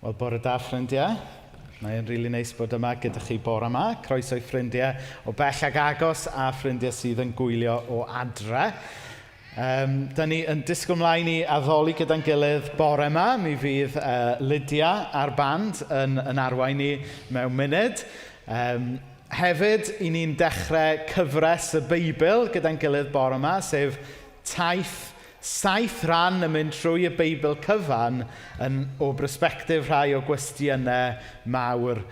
Wel, bore da, ffrindiau. Mae'n rili really neis bod yma gyda chi bore yma. Croeso i ffrindiau o bell ag agos a ffrindiau sydd yn gwylio o adre. Da ni yn disgwyl mlaen i addoli gyda'n gilydd bore yma. Mi fydd Lydia a'r band yn arwain ni mewn munud. Hefyd, i ni'n dechrau cyfres y Beibl gyda'n gilydd bore yma, sef taith 7 rhan yn mynd trwy y Beibl cyfan yn, o brysbectif rhai o gwestiynau mawr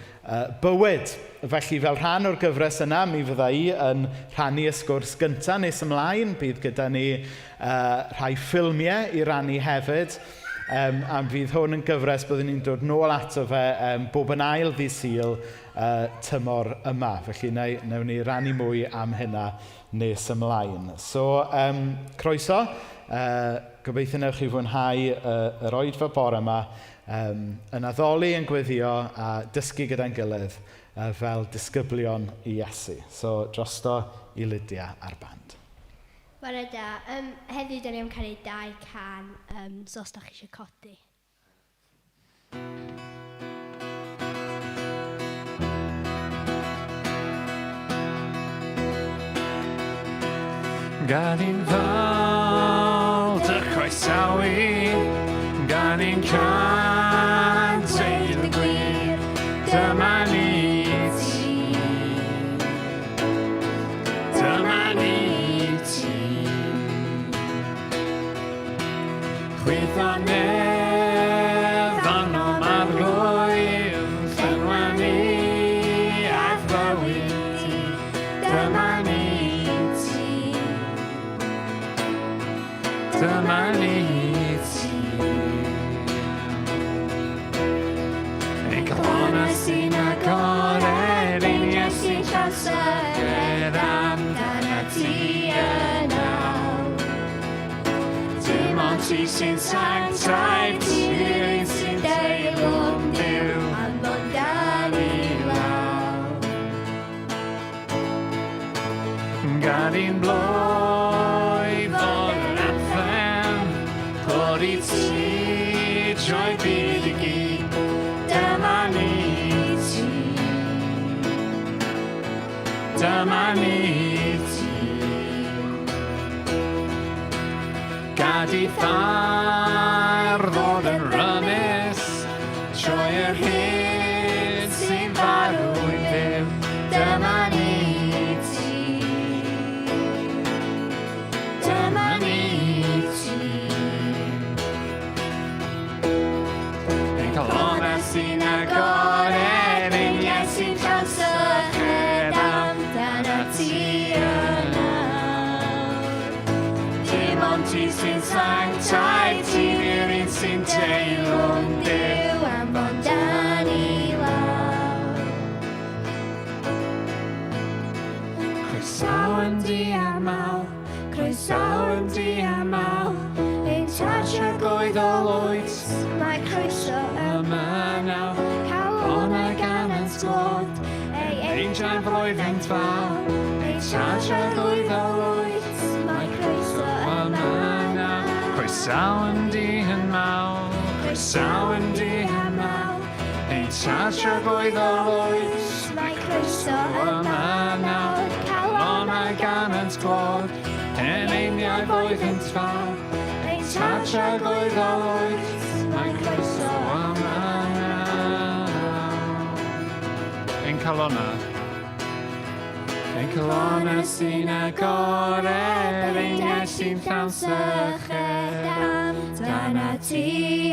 bywyd. Felly, fel rhan o'r gyfres yna, mi fydda i yn rhannu y sgwrs gyntaf nes ymlaen. Bydd gyda ni rhai ffilmiau i rannu hefyd. A fydd hwn yn gyfres byddwn ni'n dod nôl ato fe bob yn ail ddydd Sul tymor yma. Felly, wnawn ni rannu mwy am hynna nes ymlaen. So, croeso. Gobeithio newch chi fwynhau yr oedfa bore yma, yn addoli, yn gweddio a dysgu gyda'n gilydd fel disgyblion i Iesu. So, drosto i Lydia a'r band. Bore da. Heddiw, da ni am canu 2 can, so os da chi eisiau codi. Gan i'n fal dy croesawu, gan i'n cant ein gwir, dyma ni ti. Dyma ni ti. Chwyth a nef arnom arglwydd, llenwa ni a'th fywyd ti, dyma ni ti. Dyma ni ti. Ein calonnau sy'n agored, ein Iesu'n llawn syched amdanat ti yn awr. Dim ond ti sy'n sanctaidd, ti yw'r un sy'n deilwng Duw, anfon dan i lawr. Gad i'n blwydd fod yn anthem, clod i ti trwy byd i gyd, dyma ni ti. Dyma ni ti. Gad i ffair ddod yn rymus, trwy yr hyn sy'n farw i fyw. Dyma ni ti. Dyma ni ti. Ein calonnau sy'n agored, ein iaith sy'n llawn syched amdanat ti yn awr. Dim ond ti sy'n sanctaidd, ti yw'r un sy'n teilwng Duw am fod dan i lawr. Croesawn di aml, Croesawn di aml, ein tad tragwyddol wyt. Mae croeso yma nawr, calonnau ganant glod, ei eingiau flwyddyn fawr. Ein tad tragwyddol wyt, mae croeso yma nawr. Croesawn di yn mawr, croesawn di aml, ein tad tragwyddol wyt. Mae croeso yma nawr, calonnau ganant glod, eneiniau flwyddyn fawr. Ein tad tragwyddol wyt, mae croeso yma nawr. Ein calonnau. Ein calonnau sy'n agored, ein iaith sy'n llawn syched amdanat ti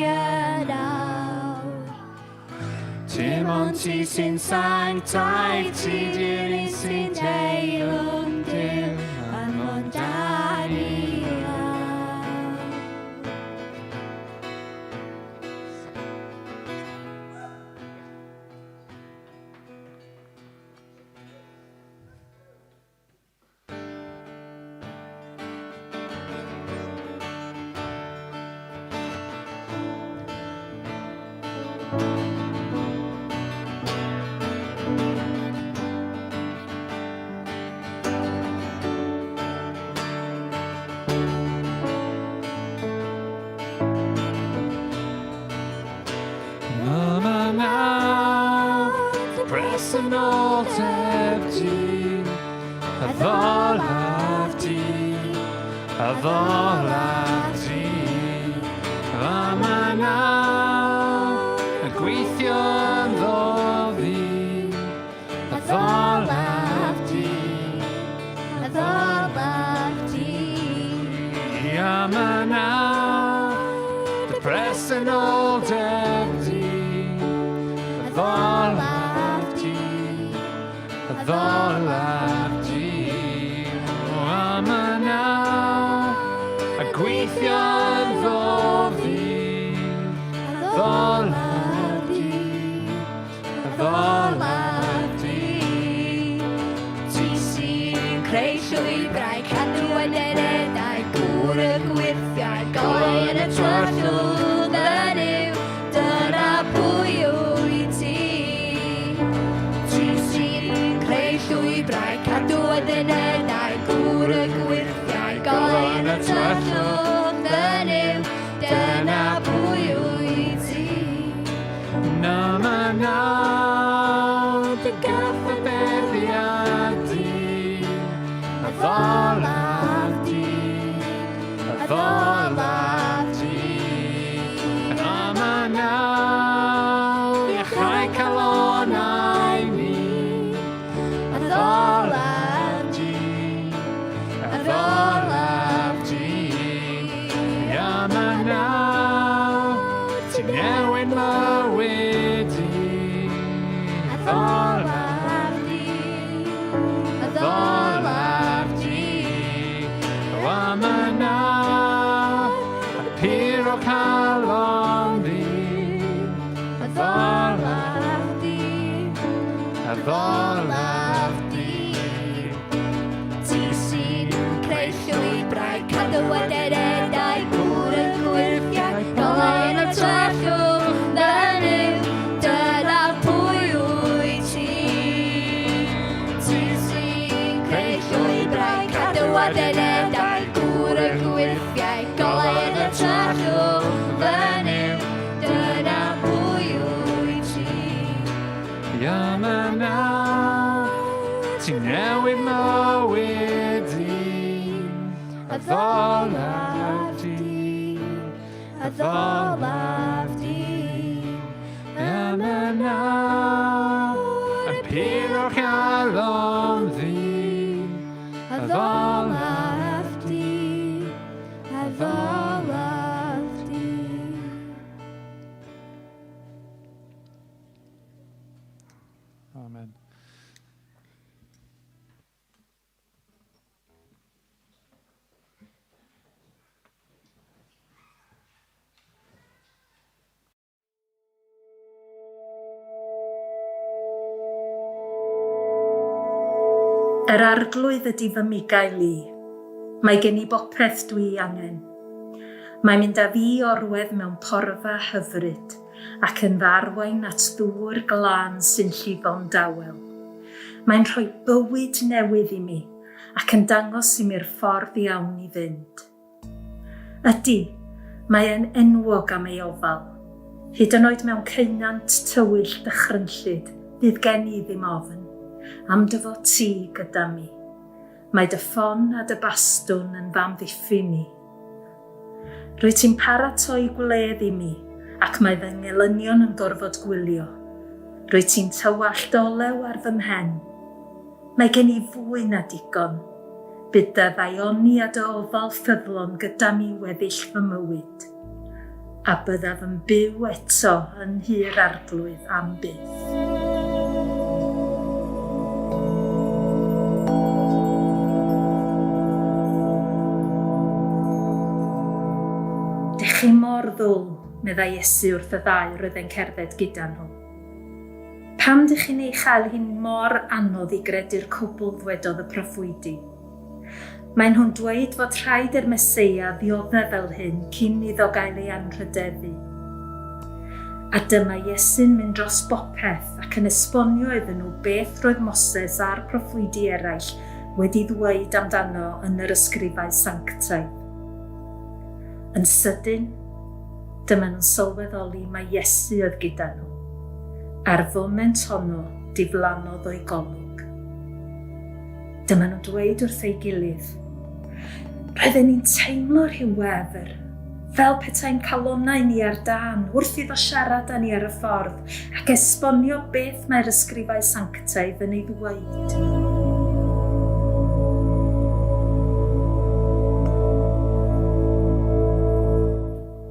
yn awr. Dim ond ti sy'n sanctaidd, ti di'r un sy'n deilwng Duw, anfon dan i lawr. presenoldeb di. Addolaf di, addolaf di. A mae 'na yn gweithio ynddo fi. Addolaf di, Addolaf di. A mae 'na dy presenoldeb di. Addolaf di, addolaf di. O, a mae 'na yn gweithio ynddo fi. Addolaf di, addolaf di. Ti sy'n creu llwybrau, cadw addunedau, gŵr y gwyrthiau, golau yn y tywyllwch fy Nuw, dyna pwy wyt ti. Ti sy'n creu llwybrau, cadw addunedau, gŵr y gwyrthiau, golau yn y tywyllwch fy Nuw, dyna pwy wyt ti. Na ma na dy gyfaddefyddiad di. Addolaf di, addolaf di. A ma na iachau calonau ni. Addolaf di, addolaf di. A ma na ti'n newid mywyd i. Addolaf di, addolaf di. O, a ma na y pur o calon di. Addolaf di, addolaf di. Ti sy'n creu llwybrau, cadw addunedau, gŵr y gwyrthiau, golau yn y tywyllwch, fy Nuw, dyna pwy wyt ti. Ti sy'n creu llwybrau, cadw addunedau, gŵr y gwyrthiau, golau yn y tywyllwch, fy Nuw, dyna pwy wyt ti. Ia ma na ti'n newid mywyd i. Addolaf di, Addolaf di. Ia ma na yn pur o'r calon ddi. Addolaf di, addolaf di. Amen. Yr Arglwydd ydy fy mugail i. Mae gen i bopeth dwi angen. Mae'n mynd â fi i orwedd mewn porfa hyfryd ac yn fy arwain at ddŵr glân sy'n llifo'n dawel. Mae'n rhoi bywyd newydd i mi ac yn dangos i mi'r ffordd iawn i fynd. Ydy, mae e'n enwog am ei ofal. Hyd yn oed mewn ceunant tywyll dychrynllyd, fydd gen i ddim ofn, am dy fod ti gyda mi. Mae dy ffon a dy bastwn yn fy amddiffyn i. Rwyt ti'n paratoi gwledd i mi, ac mae fy ngelynion yn gorfod gwylio. Rwyt ti'n tywallt olew ar fy mhen. Mae gen i fwy na digon. Bydd dy ddaioni a dy ofal ffyddlon gyda mi weddill fy mywyd. A byddaf yn byw eto yn nhŷ'r Arglwydd am byth. Dych chi mor ddwl, meddai Iesu wrth y ddau roedd e'n cerdded gyda nhw. Pam dych chi'n ei chael hi'n mor anodd i gredu'r cwbl ddwedodd y proffwydi? Maen nhw'n dweud fod rhaid i'r Meseia ddioddef fel hyn cyn iddo gael ei anrhydeddu. A dyma Iesu'n mynd dros bopeth ac yn esbonio iddyn nhw beth roedd Moses a'r proffwydi eraill wedi ddweud amdano yn yr ysgrifau sanctaidd. Yn sydyn, dyma nhw'n sylweddoli mai Iesu oedd gyda nhw. A'r foment honno, diflannodd o'i golwg. Dyma nhw'n dweud wrth ei gilydd, Roedden ni'n teimlo rhyw wefr, fel petai'n calonnau ni ar dân wrth iddo siarad â ni ar y ffordd ac esbonio beth mae'r ysgrifau sanctaidd yn ei ddweud.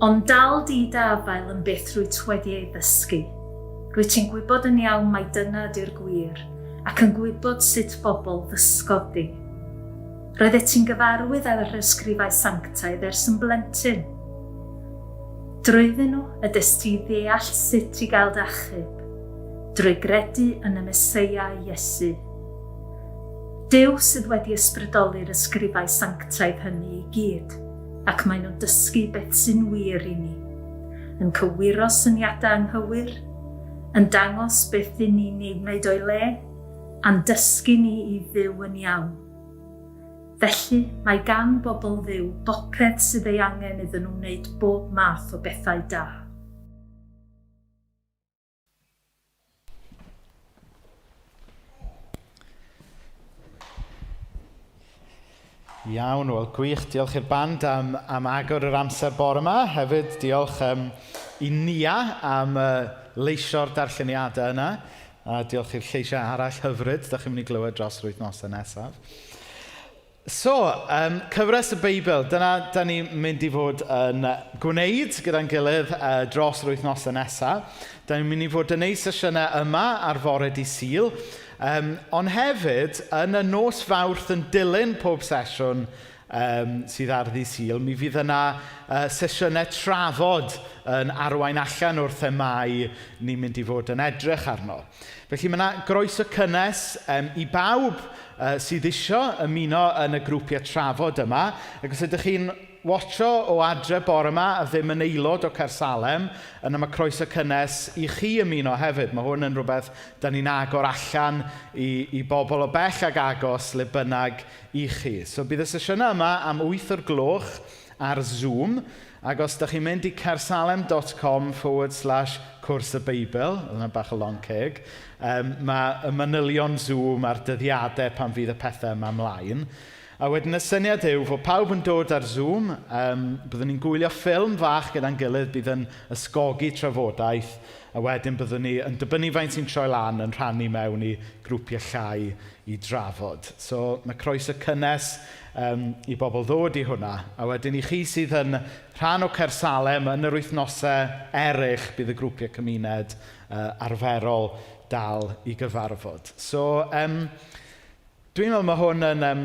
Ond dal di dy afael yn beth rwyt wedi ei ddysgu. Rwyt ti'n gwybod yn iawn mai dyna ydy'r gwir, ac yn gwybod sut bobl ddysgodd di. Roeddet ti'n gyfarwydd â'r ysgrifau sanctaidd ers yn blentyn. Drwyddyn nhw y dest ti i ddeall sut i gael dy achub, drwy gredu yn y Meseia Iesu. Duw sydd wedi ysbrydoli'r ysgrifau sanctaidd hynny i gyd, ac maen nhw'n dysgu beth sy'n wir i ni, yn cywiro syniadau anghywir, yn dangos beth dyn ni'n ei wneud o'i le, a'n dysgu ni i fyw yn iawn. Felly, mae gan bobl Dduw bopeth sydd ei angen iddyn nhw wneud bob math o bethau da. Iawn, wel gwych. Diolch i'r band am, am agor yr amser bore yma. Hefyd, diolch um, i Nia am uh, leisio'r darlleniadau yna. A diolch i'r lleisiau arall hyfryd, da chi'n mynd i glywed dros yr wythnosau nesaf. So, um, cyfres y Beibl, dyna da ni'n mynd i fod yn gwneud gyda'n gilydd uh, dros yr wythnosau nesaf. Da ni'n mynd i fod yn neud sesiynau yma ar fore di Sul, um, ond hefyd, yn y nos fawrth yn dilyn pob sesiwn um, sydd ar ddi Sul, mi fydd yna uh, sesiynau trafod yn arwain allan o'r themâu ni'n mynd i fod yn edrych arno. Felly mae yna groeso cynnes um, i bawb uh, sydd isio ymuno yn y grwpiau trafod yma. Ac os ydych chi'n watcho o adre bore yma a ddim yn aelod o Caersalem, yna mae croeso cynnes i chi ymuno hefyd. Mae hwn yn rhywbeth da ni'n agor allan i, i bobl o bell ag agos le bynnag i chi. So bydd y sesiynau yma am 8 o'r gloch ar Zoom. Ac os da chi'n mynd i caersalem.com forward slash cwrs y Beibl, oedd yna bach o long ceg, um, mae y manylion Zoom a'r dyddiadau pan fydd y pethau yma ymlaen. A wedyn y syniad yw fod pawb yn dod ar Zoom, um, byddwn ni'n gwylio ffilm fach gyda'n gilydd bydd yn ysgogi trafodaeth, a wedyn byddwn ni yn dibynnu faint sy'n troi lan yn rhannu mewn i grwpiau llai i drafod. So mae croeso cynnes um, i bobl ddod i hwnna. A wedyn i chi sydd yn rhan o Caersalem yn yr wythnosau eraill, bydd y grwpiau cymuned uh, arferol dal i gyfarfod. So, um, dwi'n meddwl mae hwn yn, um,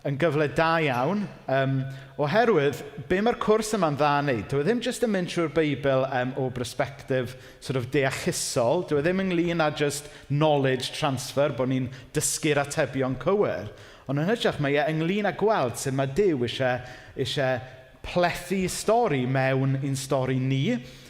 yn gyfle da iawn, um, oherwydd be mae'r cwrs yma'n dda wneud, dyw e ddim jyst yn mynd trwy'r Beibl um, o brysbectif sort of deallusol, dyw e ddim ynglyn â just knowledge transfer, bod ni'n dysgu'r atebion cywir, ond yn hytrach mae e ynglyn â gweld sut mae Duw eisiau, eisiau plethu stori mewn i'n stori ni,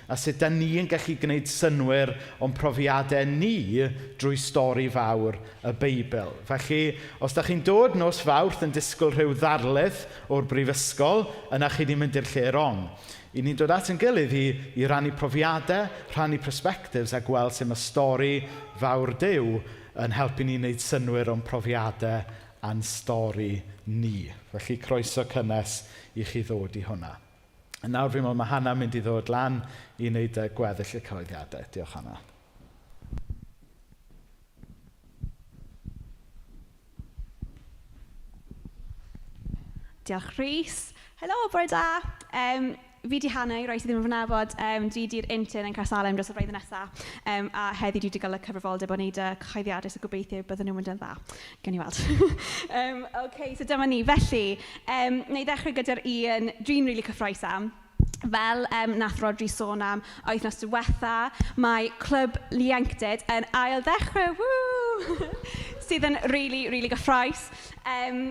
a sut da ni yn gallu gwneud synnwyr o'n profiadau ni drwy stori fawr y Beibl. Felly, os da chi'n dod nos Fawrth yn disgwyl rhyw ddarlith o'r brifysgol, yna chi wedi mynd i'r lle wrong. I ni'n dod at yn gilydd i, i rannu profiadau, rhannu perspectives a gweld sut mae stori fawr Duw yn helpu ni wneud synnwyr o'n profiadau a'n stori ni. Felly, croeso cynnes i chi ddod i hwnna. A nawr fi'n meddwl mae Hannah mynd i ddod lan i wneud y gweddill y cyhoeddiadau. Diolch, Hannah. Diolch, Rhys. Helo, bore da. Um, fi di Hannah, i rai sydd ddim yn fy nabod, um, dwi di'r intern yn Caersalem dros y flwyddyn nesaf, um, a heddi dwi wedi cael y cyfrifoldeb o wneud y cyhoeddiadau, so gobeithio bydden nhw'n mynd yn dda. Gawn ni weld. um, OK, so dyma ni. Felly, um, neu ddechrau gyda'r un dwi'n rili really cyffroes am. Fel um, nath Rodri sôn am wythnos diwetha, mae Clwb Ieuenctid yn ail ddechrau, woo! sydd yn really, really gyffroes. Um,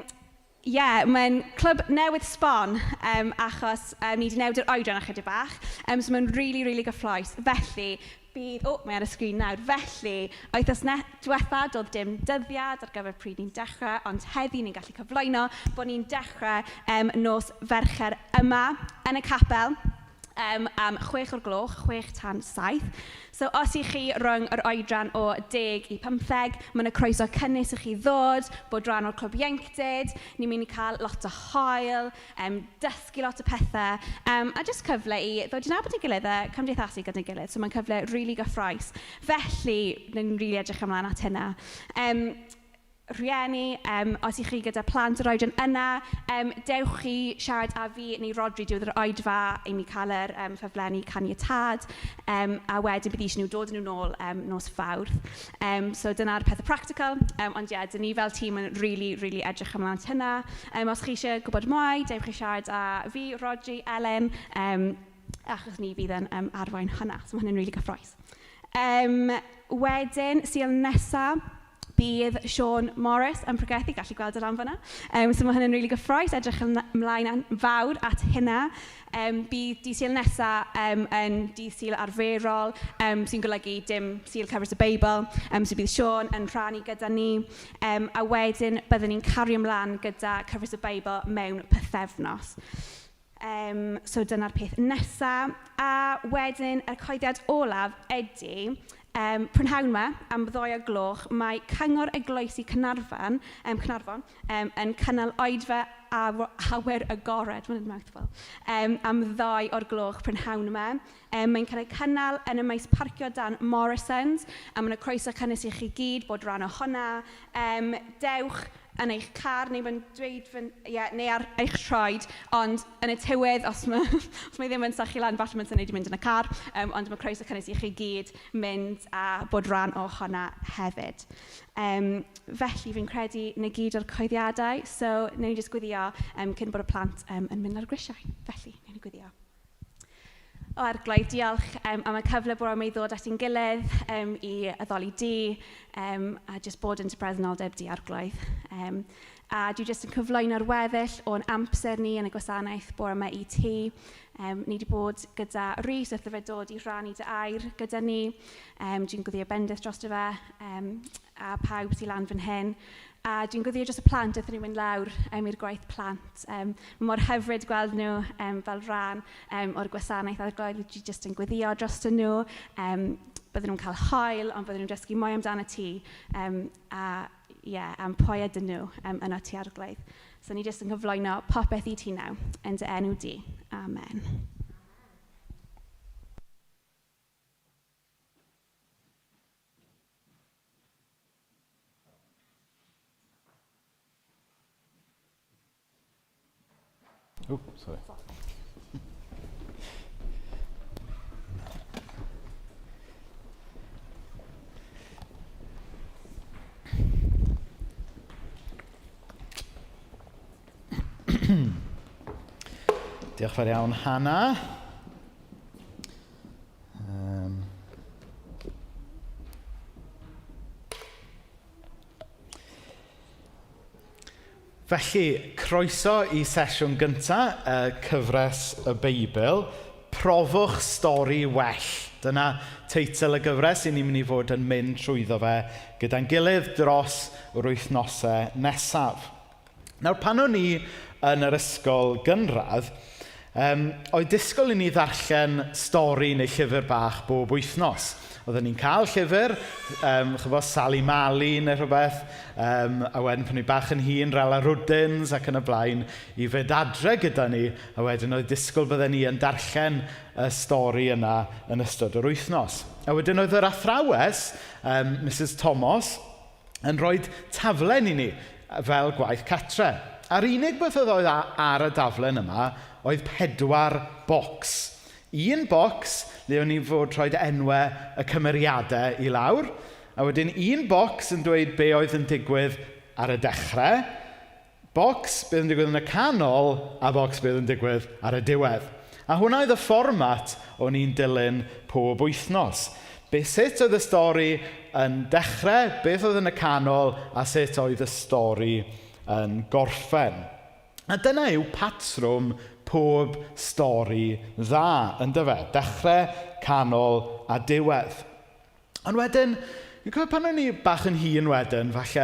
Ie, yeah, mae'n clwb newydd sbon, um, achos um, ni wedi newid yr oedran ychydig bach, um, so mae'n really, really gyffroes. Felly, bydd... O, mae ar y sgrin nawr. Felly, wythnos diwetha, doedd dim dyddiad ar gyfer pryd ni'n dechrau, ond heddi ni'n gallu cyflwyno bod ni'n dechrau um, nos Fercher yma yn y capel. Am 6 o'r gloch, 6 tan 7. So os i chi rhwng yr oedran o 10 i 15, mae yna croeso cynnes i chi ddod, bod rhan o'r clwb ieuenctid, ni'n mynd i cael lot o hael, dysgu lot o pethau, a jyst cyfle i ddod i nabod ei gilydd a cymdeithasu gyda'n gilydd. So mae'n cyfle rili really gyffrous. Felly, ni'n rili really edrych ymlaen at hynna. Rhieni, os ych chi gyda plant yr oedran yna, dewch chi siarad â fi neu Rodri diwedd yr oedfa i mi cael yr ffurflenni caniatâd, a wedyn bydd eisiau nhw dod nhw nôl nos Fawrth. So dyna'r pethau practical, ond ie, yeah, dyn ni fel tîm yn really, really edrych ymlaen at hynna. Os chi eisiau gwybod mwy, dewch chi siarad â fi, Rodri, Ellen, achos ni fydd yn arwain hynna, so mae hynny'n really gyffrous. Wedyn, Sul nesaf, bydd Sean Morris yn pregethu, gallu gweld y lan fan'na. So mae hynny'n rili really gyffrous, edrych ymlaen yn fawr at hynna. Bydd dydd Sul nesaf yn dydd Sul arferol, sy'n golygu dim Sul Cyfres y Beibl. So bydd Sean yn rhannu gyda ni. A wedyn byddwn ni'n cario ymlaen gyda Cyfres y Beibl mewn pythefnos. So dyna'r peth nesaf. A wedyn, y coediad olaf ydy, prynhawn yma, am 2 o'r gloch, mae Cyngor Eglwysi Caernarfon, yn cynnal oedfa awyr agored, mae'n mouthful, am 2 o'r gloch prynhawn yma. Mae'n cael ei cynnal yn y maes parcio dan Morrisons, a mae'n croeso cynnes i chi gyd bod rhan o hwnna. Dewch yn eich car, neu mae'n dweud, yeah, neu ar eich troed, ond yn y tywydd, os mae, os mae ddim yn sychu lan, falle mae'n syniad i mynd yn y car, ond mae croeso cynnes i chi gyd mynd a bod rhan o hwnna hefyd. Felly fi'n credu na gyd o'r coeddiadau, so newn ni jyst gweddio cyn bod y plant yn mynd ar grisiau. Felly, newn ni gweddio. O Arglwydd, diolch am y cyfle bore yma i ddod at ein gilydd i addoli di a jyst bod yn dy bresenoldeb di, Arglwydd. A dwi jyst yn cyflwyno'r weddill o'n amser ni yn y gwasanaeth bore yma i ti. Ni wedi bod gyda Rhys wrth i fe dod i rhannu dy air gyda ni. Dwi'n gweddio bendith drosto fe a pawb sy'n lan fan hyn. A dwi'n gweddio dros y plant wrth i ni mynd lawr i'r gwaith plant. Mae mor hyfryd gweld nhw fel rhan o'r gwasanaeth a'r gwaith. Dwi jyst yn gweddio dros nhw. Bydden nhw'n cael hael, ond bydden nhw'n dysgu mwy amdano ti. A yeah, am pwy ydyn nhw yno ti Arglwydd. So ni jyst yn cyflwyno popeth i ti nawr, yn dy enw di. Amen. Oh, sorry. Diolch fawr iawn, Hannah. Felly, croeso i sesiwn gynta, cyfres y Beibl, Profwch Stori Well. Dyna teitl y gyfres i ni'n mynd i fod yn mynd trwyddo fe gyda'n gilydd dros yr wythnosau nesaf. Nawr, pan o'n i yn yr ysgol gynradd, oedd disgwyl i ni ddarllen stori neu llyfr bach bob wythnos. Oedden ni'n cael llyfr, chybod, Sally Mali neu rhywbeth, a wedyn pan ni bach yn hŷn, Rala Rwdins ac yn y blaen, i fynd adre gyda ni, a wedyn oedd disgwyl bydden ni yn darllen y stori yna yn ystod yr wythnos. A wedyn oedd yr athrawes, Mrs Thomas, yn rhoi taflen i ni fel gwaith catre. A'r unig beth oedd ar y daflen yma oedd 4 bocs. Un bocs le o'n i'n fod rhoi enwau y cymeriadau i lawr, a wedyn un bocs yn dweud be oedd yn digwydd ar y dechrau, bocs beth yn digwydd yn y canol, a bocs beth yn digwydd ar y diwedd. A hwnna oedd y fformat o'n i'n dilyn pob wythnos. Be sut oedd y stori yn dechrau, beth oedd yn y canol, a sut oedd y stori yn gorffen. A dyna yw patrwm pob stori dda, yndyfe? Dechrau, canol a diwedd. Ond wedyn, Fi'n cofio pan o'n i bach yn hŷn wedyn, falle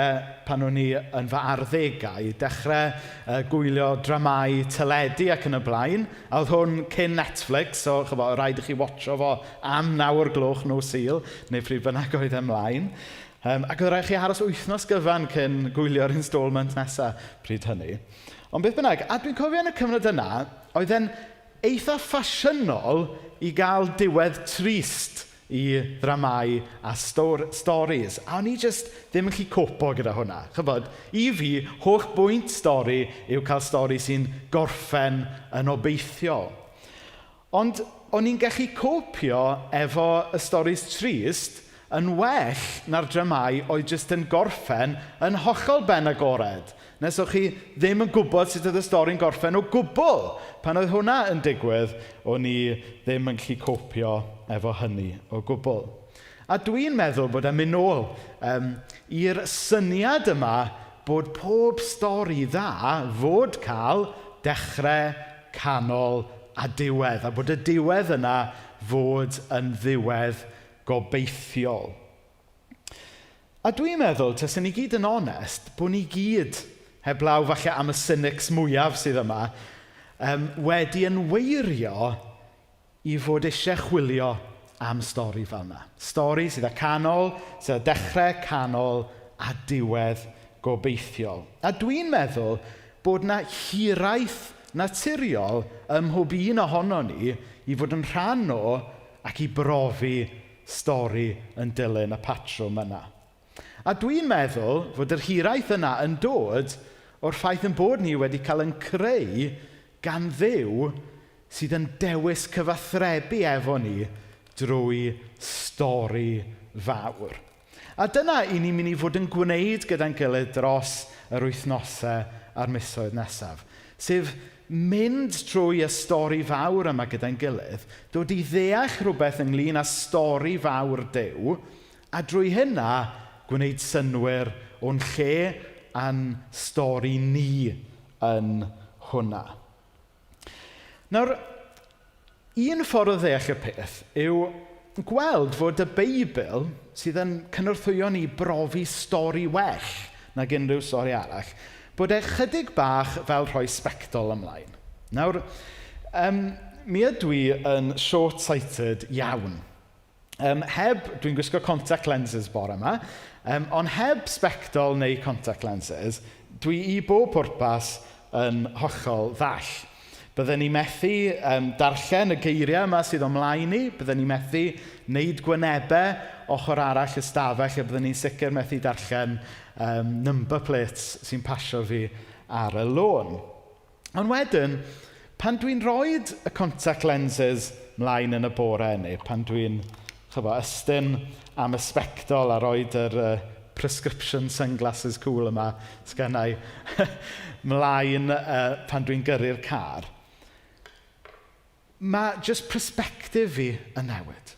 pan o'n i yn fy arddegau, dechrau gwylio dramâu teledu ac yn y blaen. A oedd hwn cyn Netflix, so chybod, rhaid i chi watcho fo am 9 o'r gloch nos Sul, neu pryd bynnag oedd e ymlaen. Ac oedd rhaid chi aros wythnos gyfan cyn gwylio'r installment nesaf pryd hynny. Ond beth bynnag, a dwi'n cofio yn y cyfnod yna, oedd e'n eitha ffasiynol i gael diwedd trist i ddramâu a stories. A o'n i jyst ddim yn gallu copo gyda hwnna. Chybod, i fi, holl bwynt stori yw cael stori sy'n gorffen yn obeithiol. Ond o'n i'n gallu copio efo y storis trist yn well na'r dramâu oedd jyst yn gorffen yn hollol ben agored. Nes o'ch chi ddim yn gwybod sut oedd y stori'n gorffen o gwbl. Pan oedd hwnna yn digwydd, o'n i ddim yn gallu copio efo hynny o gwbl. A dwi'n meddwl bod e'n mynd nôl i'r syniad yma bod pob stori dda fod cael dechrau, canol a diwedd. A bod y diwedd yna fod yn ddiwedd gobeithiol. A dwi'n meddwl, taswn ni gyd yn onest, bod ni gyd, heblaw falle am y cynics mwyaf sydd yma, wedi yn weirio i fod eisiau chwilio am stori fel yna. Stori sydd â canol, sydd â dechrau, canol a diwedd gobeithiol. A dwi'n meddwl bod na hiraeth naturiol ym mhob un ohono ni i fod yn rhan o ac i brofi stori yn dilyn y patrwm yna. A dwi'n meddwl fod yr hiraeth yna yn dod o'r ffaith yn bod ni wedi cael yn creu gan Dduw sydd yn dewis cyfathrebu efo ni drwy stori fawr. A dyna i ni'n mynd i fod yn gwneud gyda'n gilydd dros yr wythnosau a'r misoedd nesaf. Sef mynd trwy y stori fawr yma gyda'n gilydd, dod i ddeall rhywbeth ynglyn â stori fawr Duw, a drwy hynna gwneud synnwyr o'n lle a'n stori ni yn hwnna. Nawr, un ffordd o ddeall y peth yw gweld fod y Beibl, sydd yn cynorthwyo ni brofi stori well nag unrhyw stori arall, bod e chydig bach fel rhoi sbectol ymlaen. Nawr, mi ydw i yn short-sighted iawn. Heb, dwi'n gwisgo contact lenses bore yma, ond heb sbectol neu contact lenses, dwi i bob pwrpas yn hollol ddall. Bydden ni methu darllen y geiriau yma sydd o'n mlaen ni, bydden ni methu wneud gwynebau ochr arall y stafell, a bydden ni'n sicr methu darllen number plates sy'n pasio fi ar y lôn. Ond wedyn, pan dwi'n rhoi y contact lenses mlaen yn y bore, neu pan dwi'n ystyn am y sbectol a roed yr prescription sunglasses cool yma sgennai mlaen pan dwi'n gyrru'r car, mae just perspective fi yn newid.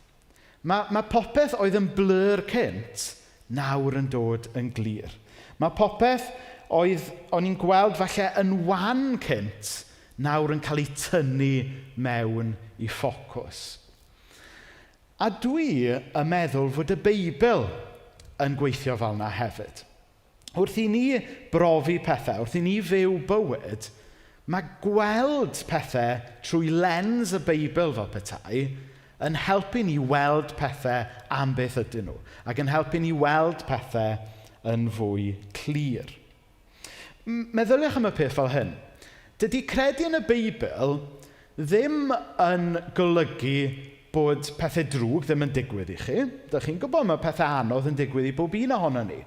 Mae popeth oedd yn blur cynt nawr yn dod yn glir. Mae popeth oedd o'n i'n gweld falle yn wan cynt nawr yn cael ei tynnu mewn i ffocws. A dwi yn meddwl fod y Beibl yn gweithio fel yna hefyd. Wrth i ni brofi pethau, wrth i ni fyw bywyd, mae gweld pethau trwy lens y Beibl fel petai yn helpu ni weld pethau am beth ydyn nhw, ac yn helpu ni weld pethau yn fwy clir. Meddyliwch am y peth fel hyn. Dydy credu yn y Beibl ddim yn golygu bod pethau drwg ddim yn digwydd i chi. Dych chi'n gwybod mae pethau anodd yn digwydd i bob un ohono ni.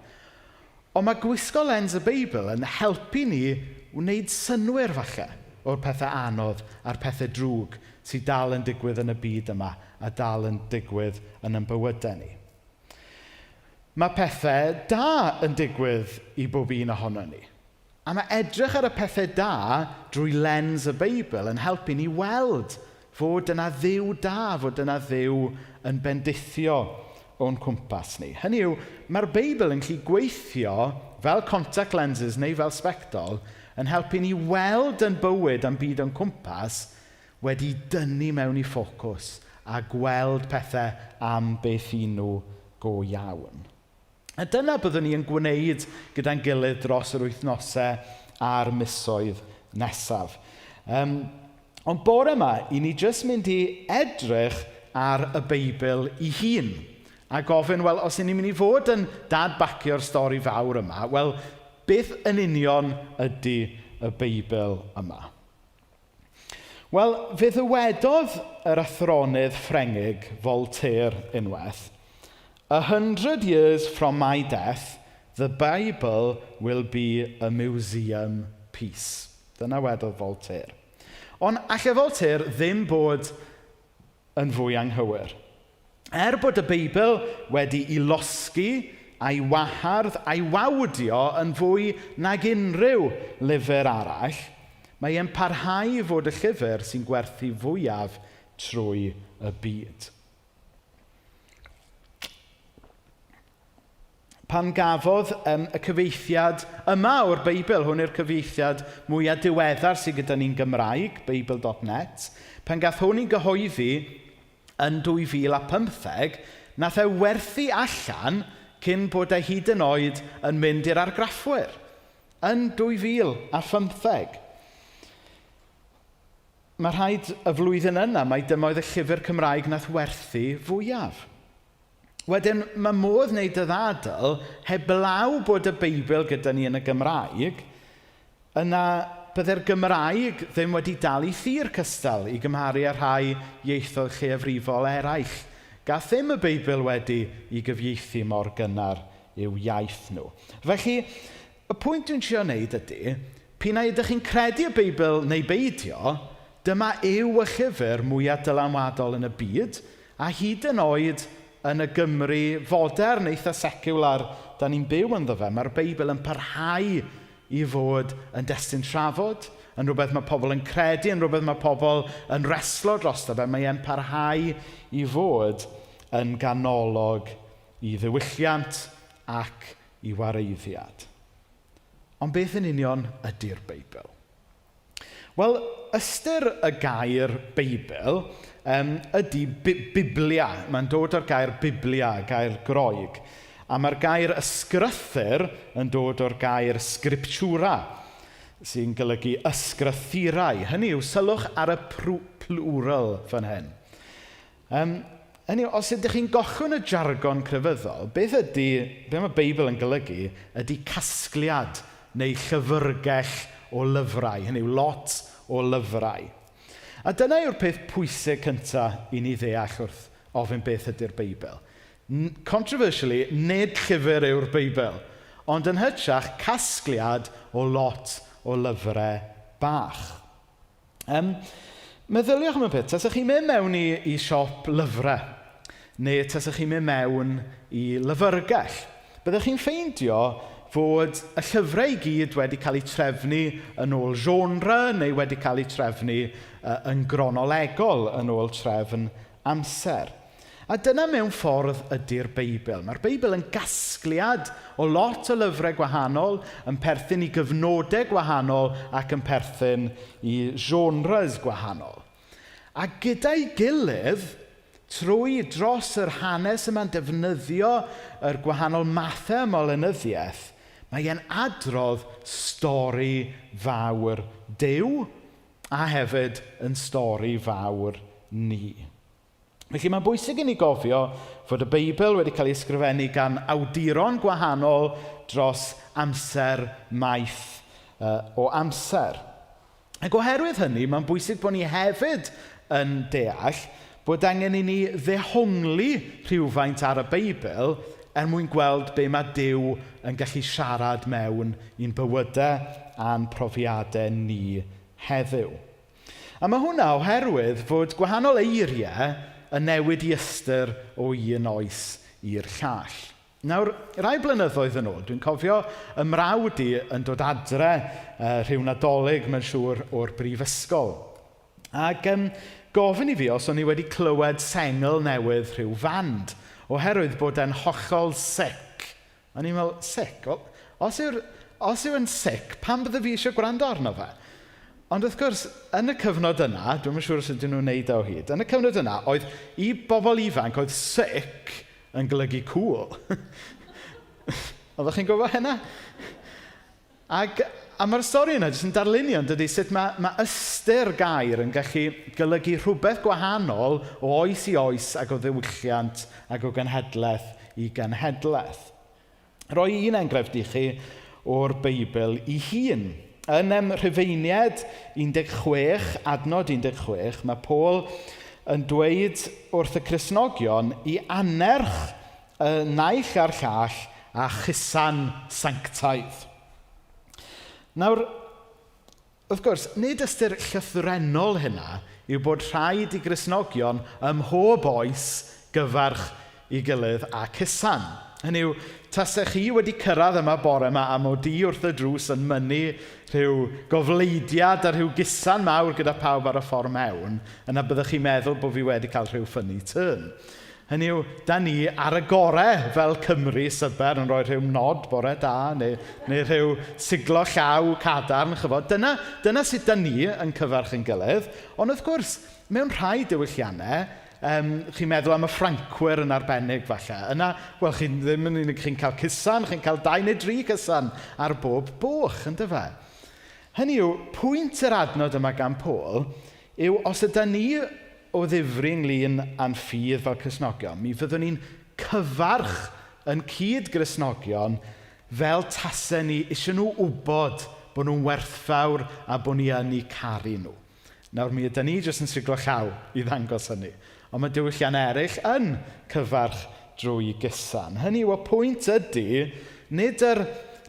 Ond mae gwisgo lens y Beibl yn helpu ni wneud synnwyr falle o'r pethau anodd a'r pethau drwg sydd dal yn digwydd yn y byd yma a dal yn digwydd yn ein bywydau ni. Mae pethau da yn digwydd i bob un ohono ni. A mae edrych ar y pethau da drwy lens y Beibl yn helpu ni weld fod yna Dduw da, fod yna Dduw yn bendithio o'n cwmpas ni. Hynny yw, mae'r Beibl yn gallu gweithio fel contact lenses neu fel sbectol yn helpu ni weld yn bywyd a'n byd o'n cwmpas wedi dynnu mewn i ffocws a gweld pethau am beth i nhw go iawn. A dyna byddwn ni yn gwneud gyda'n gilydd dros yr wythnosau a'r misoedd nesaf. Ond bore yma, i ni jyst mynd i edrych ar y Beibl ei hun. A gofyn, wel, os 'y ni'n mynd i fod yn dadbacio'r stori fawr yma, wel, beth yn union ydy y Beibl yma? Wel, fe ddywedodd yr athronydd Ffrengig Voltaire unwaith, 100 years from my death, the Bible will be a museum piece. Dyna wedodd Voltaire. Ond allai Voltaire ddim bod yn fwy anghywir. Er bod y Beibl wedi ei losgi a'i wahardd a'i wawdio yn fwy nag unrhyw lyfr arall, mae e'n parhau i fod y llyfr sy'n gwerthu fwyaf trwy y byd. Pan gafodd y cyfieithiad yma o'r Beibl, hwn yw'r cyfieithiad mwyaf diweddar sydd gyda ni'n Gymraeg, Beibl.net, pan gath hwn ei gyhoeddi yn 2015, nath e werthu allan cyn bod e hyd yn oed yn mynd i'r argraffwyr yn 2015. Mae rhaid y flwyddyn yna, mai dyma oedd y llyfr Cymraeg nath werthu fwyaf. Wedyn, mae modd wneud y ddadl, heblaw bod y Beibl gyda ni yn y Gymraeg, yna bydde'r Gymraeg ddim wedi dal ei thir cystal i gymharu â rhai ieithoedd lleiafrifol eraill. Gath ddim y Beibl wedi ei gyfieithu mor gynnar i'w iaith nhw. Felly, y pwynt dwi'n trio wneud ydy, p'un ai ydych chi'n credu y Beibl neu beidio, dyma yw y llyfr mwyaf dylanwadol yn y byd, a hyd yn oed yn y Gymru fodern, eitha seciwlar, da ni'n byw ynddo fe, mae'r Beibl yn parhau i fod yn destun trafod, yn rhywbeth mae pobl yn credu, yn rhywbeth mae pobl yn reslo drosto fe. Mae e'n parhau i fod yn ganolog i ddiwylliant ac i wareiddiad. Ond beth yn union ydy'r Beibl? Wel, ystyr y gair Beibl ydy biblia. Mae'n dod o'r gair biblia, gair Groeg. A mae'r gair ysgrythur yn dod o'r gair scriptura, sy'n golygu ysgrythurau. Hynny yw, sylwch ar y plural fan hyn. Hynny yw, os ydych chi'n gollwng y jargon crefyddol, be mae Beibl yn golygu ydy casgliad neu llyfrgell o lyfrau. Hynny yw, lot o lyfrau. A dyna yw'r peth pwysig cynta i ni ddeall wrth ofyn beth ydy'r Beibl. Controversially, nid llyfr yw'r Beibl, ond yn hytrach casgliad o lot o lyfrau bach. Meddyliwch am y peth, tasech chi'n mynd mewn i siop lyfrau, neu tasech chi'n mynd mewn i lyfrgell, byddech chi'n ffeindio fod y llyfrau i gyd wedi cael eu trefnu yn ôl genre neu wedi cael eu trefnu yn gronolegol yn ôl trefn amser. A dyna mewn ffordd ydy'r Beibl. Mae'r Beibl yn gasgliad o lot o lyfrau gwahanol, yn perthyn i gyfnodau gwahanol ac yn perthyn i genres gwahanol. A gyda'i gilydd, trwy dros yr hanes yma'n defnyddio yr gwahanol mathau yma o lenyddiaeth, mae e'n adrodd stori fawr Duw a hefyd yn stori fawr ni. Felly mae'n bwysig i ni gofio fod y Beibl wedi cael ei ysgrifennu gan awduron gwahanol dros amser maith o amser. Ac oherwydd hynny, mae'n bwysig bod ni hefyd yn deall bod angen i ni ddehongli rhywfaint ar y Beibl er mwyn gweld be mae Duw yn gallu siarad mewn i'n bywydau a'n profiadau ni heddiw. A mae hwnna oherwydd fod gwahanol eiriau yn newid i ystyr o un oes i'r llall. Nawr, rai blynyddoedd yn ôl, dwi'n cofio y mrawd i yn dod adre rhyw Nadolig, mae'n siŵr, o'r brifysgol. Ac gofyn i fi os o'n i wedi clywed sengl newydd rhyw fand, oherwydd bod e'n hollol sick. O'n i'n meddwl, sick? Wel, os yw e'n sick, pam bydde fi eisiau gwrando arno fe? Ond wrth gwrs, yn y cyfnod yna, dwi'm yn siŵr os ydyn nhw'n neud o hyd, yn y cyfnod yna, oedd i bobl ifanc, oedd sick yn golygu cool. Oeddech chi'n gwybod hynna? Ac, a mae'r stori yna jyst yn darlunio, yn dydy, sut mae, mae ystyr gair yn gallu golygu rhywbeth gwahanol o oes i oes ac o ddiwylliant ac o genhedlaeth i genhedlaeth. Roi un enghraifft i chi o'r Beibl i hun. Yn Rhufeiniaid 16, adnod 16, mae Paul yn dweud wrth y Cristnogion i annerch y naill a'r llall a chusan sanctaidd. Nawr, wrth gwrs, nid ystyr llythrennol hynna yw bod rhaid i Gristnogion ym mhob oes gyfarch i gilydd a cusan. Hynny yw, tasech chi wedi cyrraedd yma bore yma a mod i wrth y drws yn mynnu rhyw gofleidiad a rhyw gusan mawr gyda pawb ar y ffordd mewn, yna byddech chi'n meddwl bod fi wedi cael rhyw funny turn. Hynny yw, da ni ar y gorau fel Cymry syber yn rhoi rhyw nod bore da neu, neu rhyw siglo llaw cadarn, chybod. Dyna, dyna sut da ni yn cyfarch yn gilydd. Ond wrth gwrs, mewn rhai diwylliannau, um, chi'n meddwl am y Ffrancwyr yn arbennig falle. Yna, wel, chi'n ddim yn unig chi'n cael cusan, chi'n cael dau neu dri cusan ar bob boch, ynddo fe? Hynny yw, pwynt yr adnod yma gan Paul yw os ydy ni o ddifri ynglyn â'n ffydd fel Cristnogion, mi fyddwn ni'n cyfarch yn cyd-Gristnogion fel tasen ni eisiau nhw wybod bod nhw'n werthfawr a bod ni yn eu caru nhw. Nawr, mi ydy ni jyst yn siglo llaw i ddangos hynny. Ond mae diwylliant eraill yn cyfarch drwy gusan. Hynny yw, y pwynt ydy, nid, yr,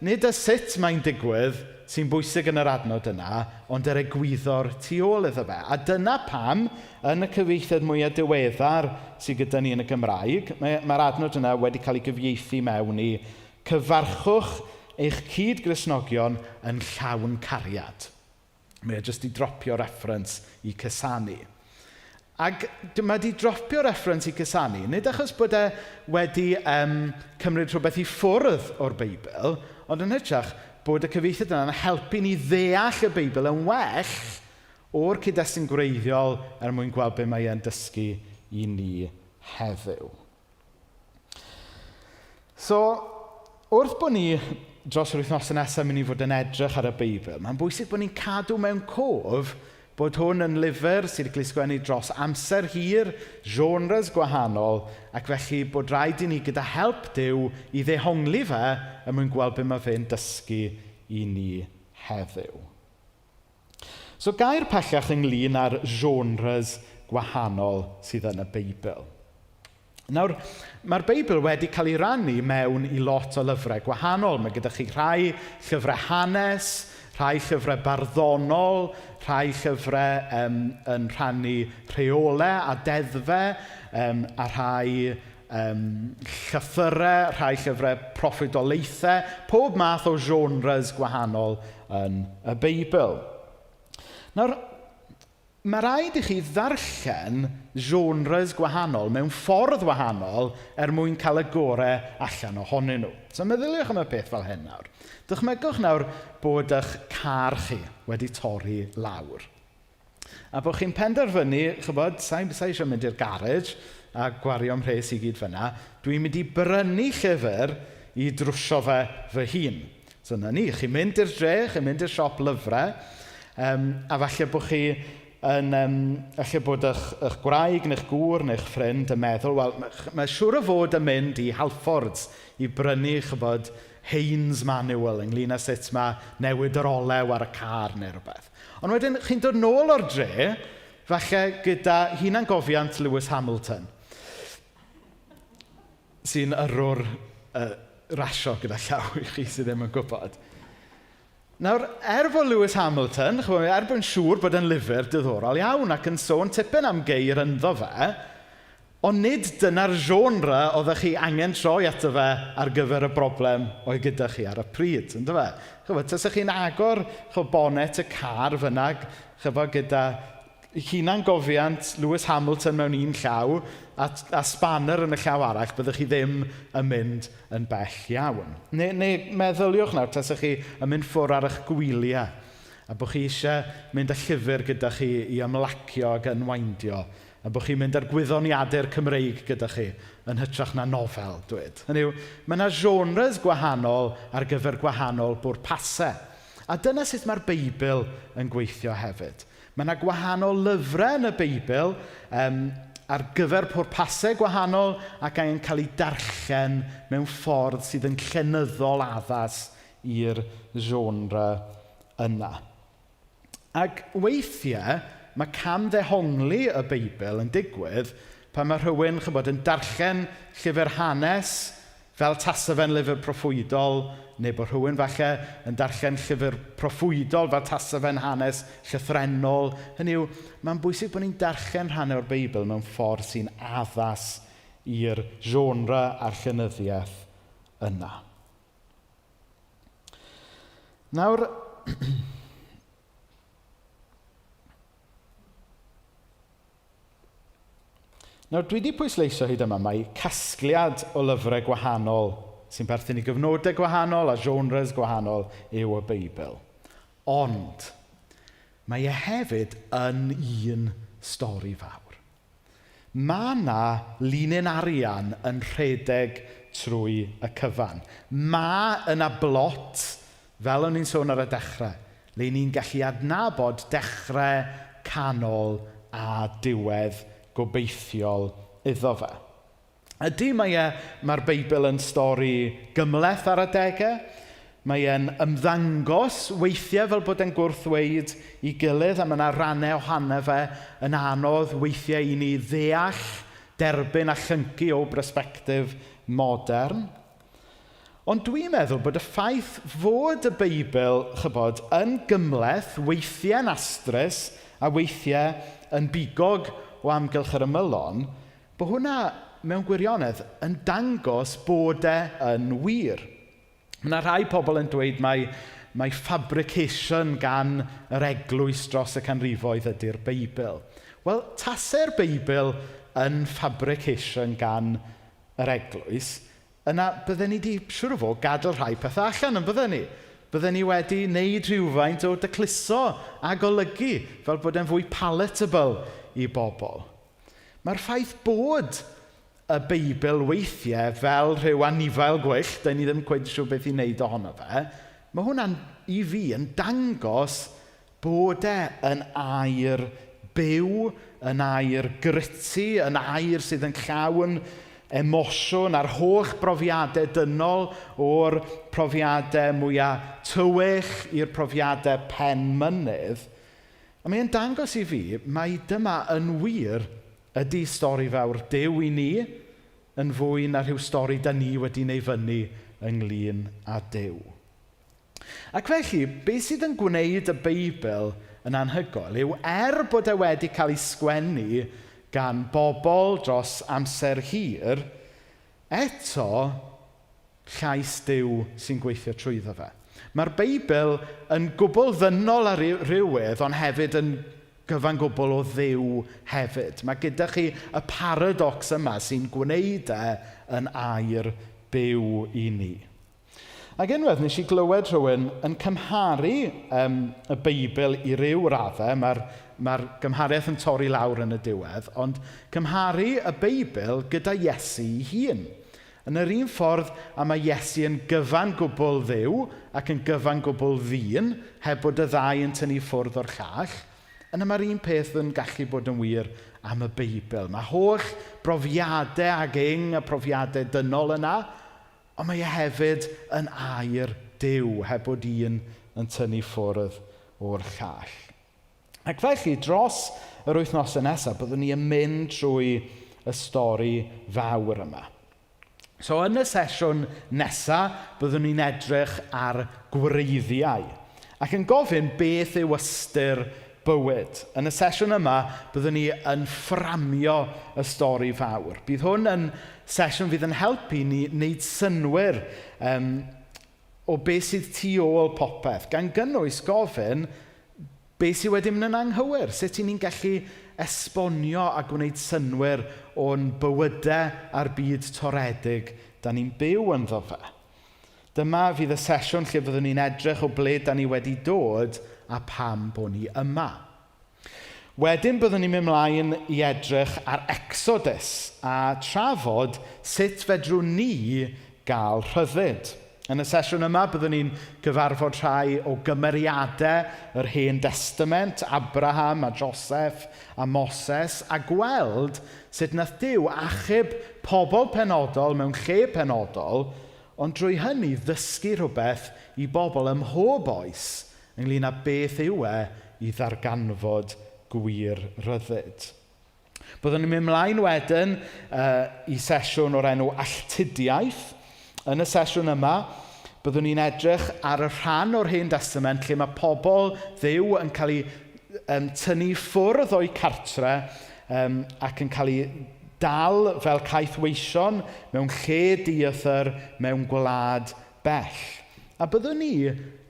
nid y sut mae'n digwydd sy'n bwysig yn yr adnod yna, ond yr egwyddor tu ôl iddo fe. A dyna pam, yn y cyfieithiad mwyaf diweddar sydd gyda ni yn y Gymraeg, mae'r mae adnod yna wedi cael ei gyfieithu mewn i cyfarchwch eich cyd-Gristnogion yn llawn cariad. Mae e jyst i dropio reference i cusanu. Ac mae wedi dropio reference i cusanu, nid achos bod e wedi um, cymryd rhywbeth i ffwrdd o'r Beibl, ond yn hytrach bod y cyfieithiad yna'n helpu ni ddeall y Beibl yn well o'r cyd-destun gwreiddiol er mwyn gweld be mae e'n dysgu i ni heddiw. So, wrth bod ni dros yr wythnosau nesaf mynd i fod yn edrych ar y Beibl, mae'n bwysig bod ni'n cadw mewn cof bod hwn yn lyfr sydd wedi cael ei sgwennu dros amser hir, genres gwahanol, ac felly bod rhaid i ni gyda help Duw i ddehongli fe er mwyn gweld be mae fe'n dysgu i ni heddiw. So gair pellach ynglyn â'r genres gwahanol sydd yn y Beibl. Nawr, mae'r Beibl wedi cael ei rannu mewn i lot o lyfrau gwahanol. Mae gyda chi rhai llyfrau hanes, rhai llyfrau barddonol, rhai llyfrau um, yn rhannu rheolau a deddfau, um, a rhai um, llythyrau, rhai llyfrau proffwydoliaethau, pob math o genres gwahanol yn y Beibl. Nawr, mae rhaid i chi ddarllen genres gwahanol mewn ffordd wahanol er mwyn cael y gorau allan ohonyn nhw. So meddyliwch am y peth fel hyn nawr. Dychmygwch nawr bod eich car chi wedi torri lawr. A bod chi'n penderfynu, chybod, sa'n sa eisiau mynd i'r garej a gwario mhres i gyd fyna, dwi'n mynd i brynu llyfr i drwsio fe fy hun. So na ni, chi'n mynd i'r dre, chi'n mynd i'r siop lyfrau, um, a falle bod chi yn, um, falle bod eich, eich gwraig neu'ch gŵr neu'ch ffrind yn meddwl, wel, mae, mae siŵr o fod yn mynd i Halfords i brynu, chybod, Haynes Manual ynglyn â sut mae newid yr olew ar y car neu rhywbeth. Ond wedyn, chi'n dod nôl o'r dre, falle gyda hunangofiant Lewis Hamilton, sy'n yrrwr uh, rasio gyda llaw i chi sydd ddim yn gwybod. Nawr, er bod Lewis Hamilton, chymod, er bod yn siŵr bod yn lyfr diddorol iawn ac yn sôn tipyn am geir ynddo fe, ond nid dyna'r genre oeddech chi angen troi ato fe ar gyfer y broblem oedd gyda chi ar y pryd, ynddo fe? Chymod, tasech chi'n agor chymod, bonet y car fyna, chymod, gyda hunangofiant Lewis Hamilton mewn un llaw a, a spanner yn y llaw arall, byddwch chi ddim yn mynd yn bell iawn. Neu, neu meddyliwch nawr, tasech chi yn mynd ffwrdd ar eich gwyliau a bod chi eisiau mynd â llyfr gyda chi i ymlacio ac unwindio A bod chi'n mynd ar gwyddoniadur Cymreig gyda chi yn hytrach na nofel, dweud. Hynny yw, mae yna genres gwahanol ar gyfer gwahanol bwrpasau. A dyna sut mae'r Beibl yn gweithio hefyd. Mae yna gwahanol lyfrau yn y Beibl ar gyfer pwrpasau gwahanol ac angen cael ei darllen mewn ffordd sydd yn llenyddol addas i'r genre yna. Ac weithiau, mae camddehongli y Beibl yn digwydd pan mae rhywun, chybod, yn darllen llyfr hanes fel tasa fe'n lyfr proffwydol, neu bod rhywun falle yn darllen llyfr proffwydol fel tasa fe'n hanes llythrennol. Hynny yw, mae'n bwysig bod ni'n darllen rhannau o'r Beibl mewn ffordd sy'n addas i'r genre a'r llenyddiaeth yna. Nawr, Nawr, dwi wedi pwysleisio hyd yma mai casgliad o lyfrau gwahanol sy'n perthyn i gyfnodau gwahanol a genres gwahanol yw y Beibl. Ond, mae e hefyd yn un stori fawr. Mae 'na linyn arian yn rhedeg trwy y cyfan. Mae yna blot, fel o'n i'n sôn ar y dechrau, le ni'n gallu adnabod dechrau, canol a diwedd gobeithiol iddo fe. Ydy, mae e, mae'r Beibl yn stori gymhleth ar adegau. Mae e'n ymddangos weithiau fel bod e'n gwrthweud i gilydd, a mae yna rannau ohono fe yn anodd weithiau i ni ddeall, derbyn a llyncu o bersbectif modern. Ond dwi'n meddwl bod y ffaith fod y Beibl, chybod, yn gymhleth, weithiau'n astrus a weithiau yn bigog o amgylch yr ymylon, bod hwnna mewn gwirionedd yn dangos bod e yn wir. Mae yna rhai pobl yn dweud mai, mai fabrication gan yr eglwys dros y canrifoedd ydy'r Beibl. Wel, tase'r Beibl yn fabrication gan yr eglwys, yna bydden ni wedi, siŵr o fod, gadael rhai pethau allan, yn bydden ni? Bydden ni wedi wneud rhywfaint o dycluso a golygu fel bod e'n fwy palatable i bobl. Mae'r ffaith bod y Beibl weithiau fel rhyw anifail gwyllt, da ni ddim cweit siŵr beth i wneud ohono fe, mae hwnna'n, i fi, yn dangos bod e yn air byw, yn air gritty, yn air sydd yn llawn emosiwn a'r holl brofiadau dynol o'r profiadau mwyaf tywyll i'r profiadau pen mynydd. A mae'n dangos i fi mai dyma yn wir ydy stori fawr Duw i ni yn fwy na rhyw stori da ni wedi wneud fyny ynglyn â Duw. Ac felly, beth sydd yn gwneud y Beibl yn anhygoel yw er bod e wedi cael ei sgwennu gan bobl dros amser hir, eto llais Duw sy'n gweithio trwyddo fe. Mae'r Beibl yn gwbl ddynol ar rywedd, ond hefyd yn gyfan gwbl o Dduw hefyd. Mae gyda chi y paradox yma sy'n gwneud e yn air byw i ni. Ac unwaith nes i glywed rhywun yn cymharu y Beibl i ryw raddau, mae'r mae gymhariaeth yn torri lawr yn y diwedd, ond cymharu y Beibl gyda Iesu ei hun. Yn yr un ffordd a mae Iesu yn gyfan gwbl Dduw ac yn gyfan gwbl ddyn, heb bod y ddau yn tynnu ffwrdd o'r llall, yna mae'r un peth yn gallu bod yn wir am y Beibl. Mae holl brofiadau ag ing y profiadau dynol yna, ond mae e hefyd yn air Duw, heb bod un yn tynnu ffwrdd o'r llall. Ac felly, dros yr wythnosau nesaf, byddwn ni yn mynd trwy y stori fawr yma. So, yn y sesiwn nesaf, byddwn ni'n edrych ar gwreiddiau ac yn gofyn beth yw ystyr bywyd. Yn y sesiwn yma, byddwn ni yn fframio y stori fawr. Bydd hwn yn sesiwn fydd yn helpu ni wneud synnwyr o beth sydd tu ôl popeth, gan gynnwys gofyn beth sydd wedi mynd yn anghywir, sut i ni'n gallu esbonio a gwneud synnwyr o'n bywydau a'r byd toredig da ni'n byw ynddo fe. Dyma fydd y sesiwn lle fyddwn ni'n edrych o ble da ni wedi dod a pam bod ni yma. Wedyn byddwn ni'n mynd mlaen i edrych ar Exodus a trafod sut fedrwn ni gael rhyddid. Yn y sesiwn yma byddwn ni'n gyfarfod rhai o gymeriadau yr Hen Testament, Abraham a Joseph a Moses, a gweld sut nath Duw achub pobl penodol mewn lle penodol, ond drwy hynny ddysgu rhywbeth i bobl ym mhob oes ynglyn â beth yw e i ddarganfod gwir ryddid. Byddwn ni'n mynd mlaen wedyn i sesiwn o'r enw Alltudiaeth. Yn y sesiwn yma, byddwn ni'n edrych ar y rhan o'r Hen Testament lle mae pobl Dduw yn cael eu tynnu ffwrdd o'u cartre ac yn cael eu dal fel caethweision mewn lle dieithr mewn gwlad bell. A byddwn ni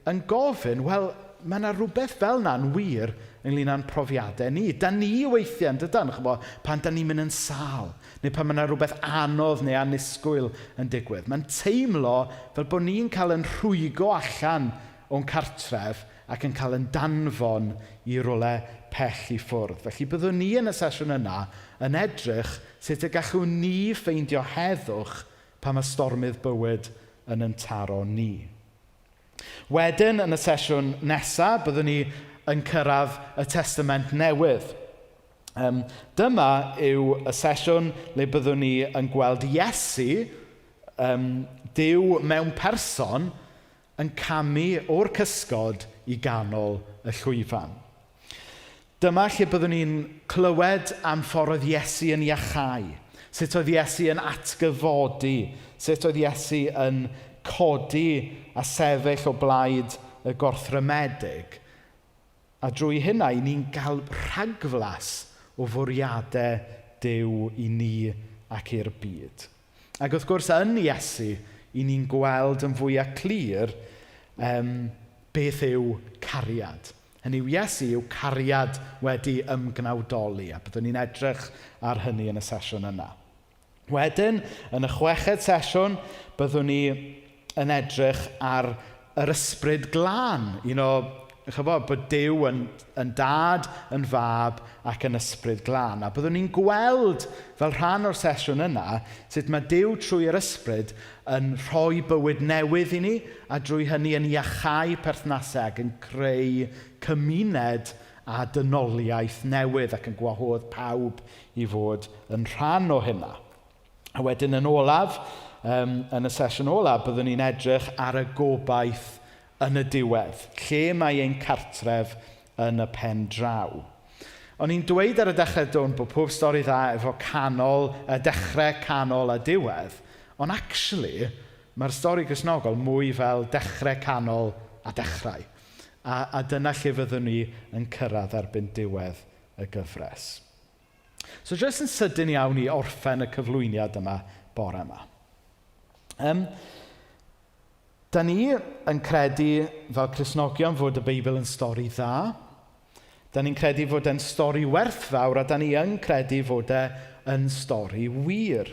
yn gofyn, wel, mae yna rhywbeth fel yna'n wir ynglyn â'n profiadau ni. Da ni weithiau, yn dydan, ch'bo, pan da ni'n mynd yn sâl, neu pan mae yna rhywbeth anodd neu annisgwyl yn digwydd. Mae'n teimlo fel bod ni'n cael yn rhwygo allan o'n cartref ac yn cael yn danfon i rywle pell i ffwrdd. Felly byddwn ni yn y sesiwn yna yn edrych sut y gallwn ni ffeindio heddwch pan mae stormydd bywyd yn yn taro ni. Wedyn, yn y sesiwn nesaf, byddwn ni yn cyrraedd y Testament Newydd. Dyma yw y sesiwn le byddwn ni yn gweld Iesu, Duw mewn person, yn camu o'r cysgod i ganol y llwyfan. Dyma lle byddwn ni'n clywed am ffordd oedd Iesu yn iachau, sut oedd Iesu yn atgyfodi, sut oedd Iesu yn codi a sefyll o blaid y gorthrymedig. A drwy hynna, i ni'n cael rhagflas o fwriadau Duw i ni ac i'r byd. Ac wrth gwrs, yn Iesu, i ni'n gweld yn fwyaf clir beth yw cariad. Hynny yw, Iesu yw cariad wedi ymgnawdoli, a byddwn ni'n edrych ar hynny yn y sesiwn yna. Wedyn, yn y chweched sesiwn, byddwn ni yn edrych ar yr ysbryd glân. Un o, chybod, bod Duw yn dad, yn fab ac yn ysbryd glân. A byddwn ni'n gweld fel rhan o'r sesiwn yna sut mae Duw trwy'r ysbryd yn rhoi bywyd newydd i ni a drwy hynny yn iachau perthnasau ac yn creu cymuned a dynoliaeth newydd ac yn gwahodd pawb i fod yn rhan o hynna. A wedyn yn olaf, yn y sesiwn olaf, byddwn ni'n edrych ar y gobaith yn y diwedd, lle mae ein cartref yn y pen draw. O'n i'n dweud ar y dechrau dwn bod pob stori dda efo canol, y dechrau, canol a diwedd, ond actually, mae'r stori Gristnogol mwy fel dechrau, canol a dechrau. A dyna lle fyddwn ni yn cyrraedd erbyn diwedd y gyfres. So jyst yn sydyn iawn i orffen y cyflwyniad yma bore yma. Da ni yn credu fel Cristnogion fod y Beibl yn stori dda. Da ni'n credu fod e'n stori werthfawr a da ni yn credu fod e yn stori wir.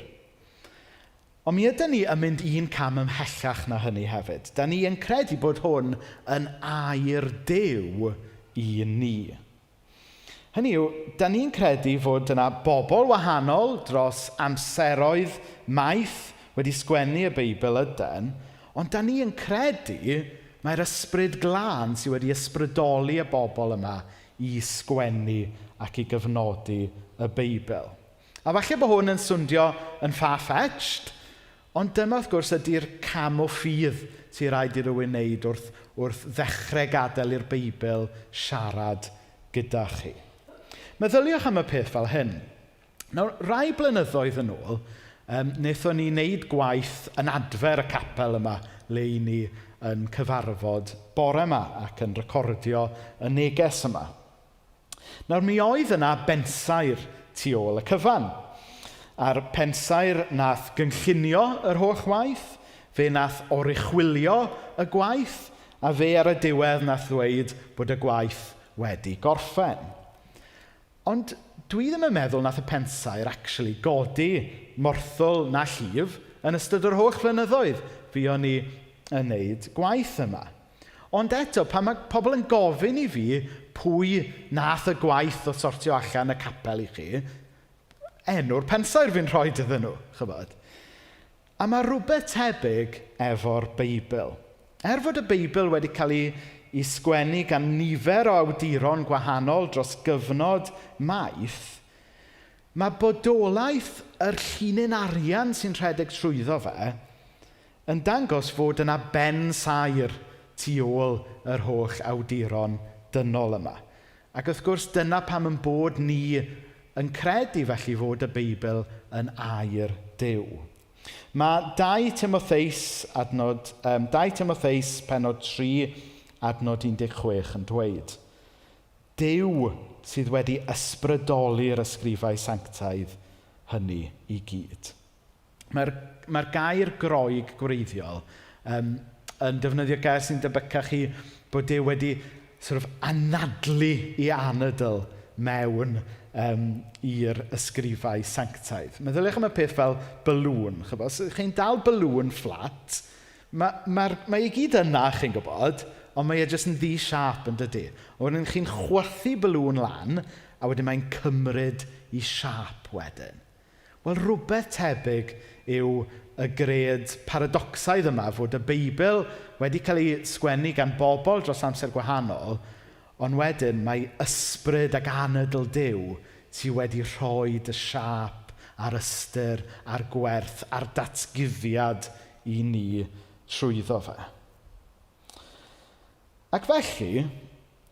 Ond mi ydyn ni yn mynd un cam ymhellach na hynny hefyd. Da ni yn credu bod hwn yn air Duw i ni. Hynny yw, da ni'n credu fod yna bobl wahanol dros amseroedd maith wedi sgwennu y Beibl yden, ond da ni yn credu mae'r ysbryd glân sydd wedi ysbrydoli y bobl yma i sgwennu ac i gyfnodi y Beibl. A falle bod hwn yn swndio yn far-fetched, ond dyma wrth gwrs ydy'r cam o ffydd sy'n rhaid i rywun wneud wrth ddechrau gadael i'r Beibl siarad gyda chi. Meddyliwch am y peth fel hyn. Nawr, rai blynyddoedd yn ôl, wnaethon ni wneud gwaith yn adfer y capel yma le i ni yn cyfarfod bore yma ac yn recordio y neges yma. Nawr, mi oedd yna bensaer tu ôl y cyfan. A'r pensaer nath gynllunio yr holl waith, fe nath oruchwylio y gwaith, a fe ar y diwedd nath ddweud bod y gwaith wedi gorffen. Ond dwi ddim yn meddwl nath y pensaer actually godi morthwl na llif yn ystod yr holl flynyddoedd fuon ni yn wneud gwaith yma. Ond eto, pan mae pobl yn gofyn i fi pwy nath y gwaith o sortio allan y capel i chi, enw'r pensaer fi'n rhoi iddyn nhw, chybod. A mae rhywbeth tebyg efo'r Beibl. Er fod y Beibl wedi cael ei, ei sgwennu gan nifer o awduron gwahanol dros gyfnod maith, mae bodolaeth yr llinyn arian sy'n rhedeg trwyddo fe yn dangos fod yna ben saer tu ôl yr holl awduron dynol yma. Ac wrth gwrs dyna pam yn bod ni yn credu felly fod y Beibl yn air Duw. Mae 2 Timotheus, adnod, um, 2 Timotheus penod 3 adnod 16 yn dweud Duw sydd wedi ysbrydoli'r ysgrifau sanctaidd hynny i gyd. Mae'r mae gair groeg gwreiddiol um, yn defnyddio gair sy'n debycach chi bod Duw wedi sort of anadlu i anadl mewn um, i'r ysgrifau sanctaidd. Meddyliwch am y peth fel balŵn. Chybod, os chi'n dal balŵn fflat, mae, mae, mae i gyd yna, chi'n gwybod, ond mae e jyst yn ddi-siâp yn dydy. A wedyn chi'n chwythu balŵn lan, a wedyn mae'n cymryd i siâp wedyn. Wel, rhywbeth tebyg yw y gred paradocsaidd yma fod y Beibl wedi cael ei sgwennu gan bobl dros amser gwahanol, ond wedyn mae ysbryd ac anadl Duw sydd wedi rhoi y siâp a'r ystyr a'r gwerth a'r datguddiad i ni trwyddo fe. Ac felly,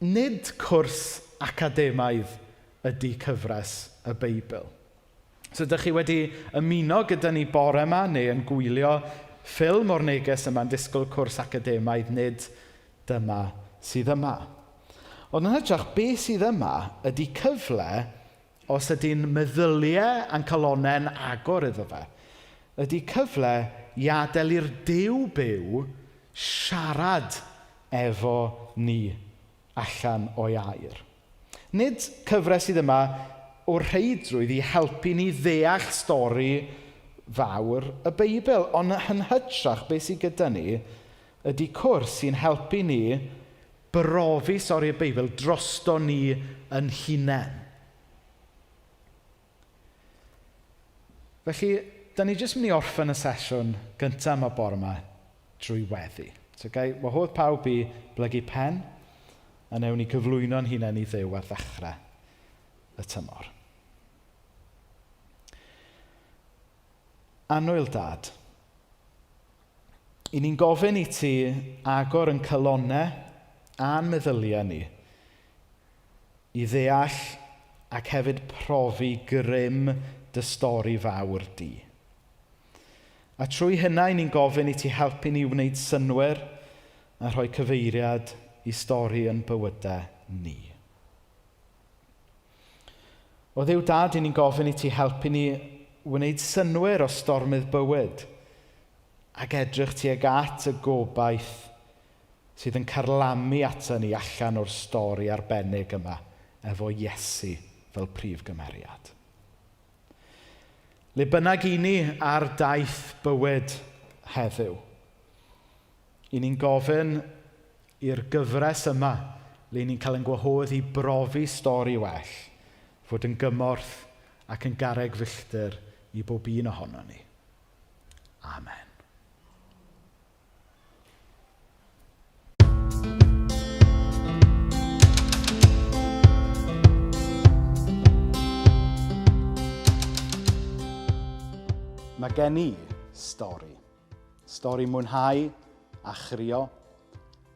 nid cwrs academaidd ydy cyfres y Beibl. So ydych chi wedi ymuno gyda ni bore yma neu yn gwylio ffilm o'r neges yma'n disgwyl cwrs academaidd, nid dyma sydd yma. Ond yn hytrach, beth sydd yma ydy cyfle os ydy'n meddyliau a'n calonau'n agor iddo fe. Ydy cyfle i adael i'r Duw byw siarad efo ni allan o'i air. Nid cyfres sydd yma o rheidrwydd i helpu ni ddeall stori fawr y Beibl, ond yn hytrach beth sydd gyda ni ydy cwrs sy'n helpu ni brofi stori y Beibl drosto ni yn hunain. Felly, da ni jyst mynd i orffen y sesiwn gyntaf yma bore yma drwy weddi. So, gai wahodd pawb i blygu pen, a newn ni gyflwyno'n hunain i Dduw ar ddechrau y tymor. Annwyl dad, i ni'n gofyn i ti agor yn calonau a'n meddyliau ni i ddeall ac hefyd profi grym dy stori fawr di. A trwy hynna, i ni'n gofyn i ti helpu ni wneud synnwyr a rhoi cyfeiriad i stori yn bywydau ni. O Dduw Dad, i ni'n gofyn i ti helpu ni wneud synnwyr o stormydd bywyd ac edrych tuag at y gobaith sydd yn carlamu ato ni allan o'r stori arbennig yma efo Iesu fel prif gymeriad. Le bynnag i ni ar daith bywyd heddiw, i ni'n gofyn i'r gyfres yma, le ni'n cael ein gwahodd i brofi stori well, fod yn gymorth ac yn garreg filltir i bob un ohono ni. Amen. Mae gen i stori. Stori mwynhau a chrio,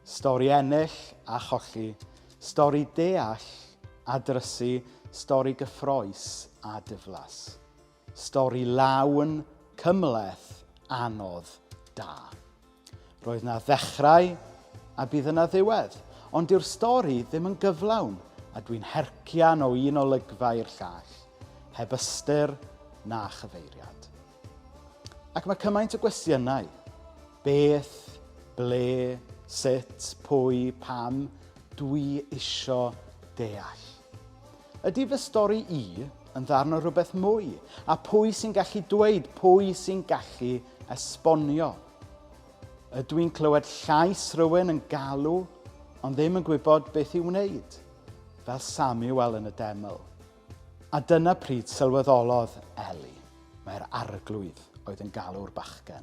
stori ennill a cholli, stori deall a drysu, stori gyffroes a diflas. Stori lawn, cymhleth, anodd, da. Roedd na ddechrau a bydd yna ddiwedd, ond dyw'r stori ddim yn gyflawn a dwi'n hercian o un olygfa i'r llall, heb ystyr na chyfeiriad. Ac mae cymaint o gwestiynau. Beth, ble, sut, pwy, pam, dwi isio deall. Ydy fy stori i yn ddarn o rhywbeth mwy? A pwy sy'n gallu dweud? Pwy sy'n gallu esbonio? Ydw i'n clywed llais rhywun yn galw, ond ddim yn gwybod beth i'w wneud, fel Samuel yn y deml. A dyna pryd sylweddolodd Eli, mae'r arglwydd oedd yn galw'r bachgen.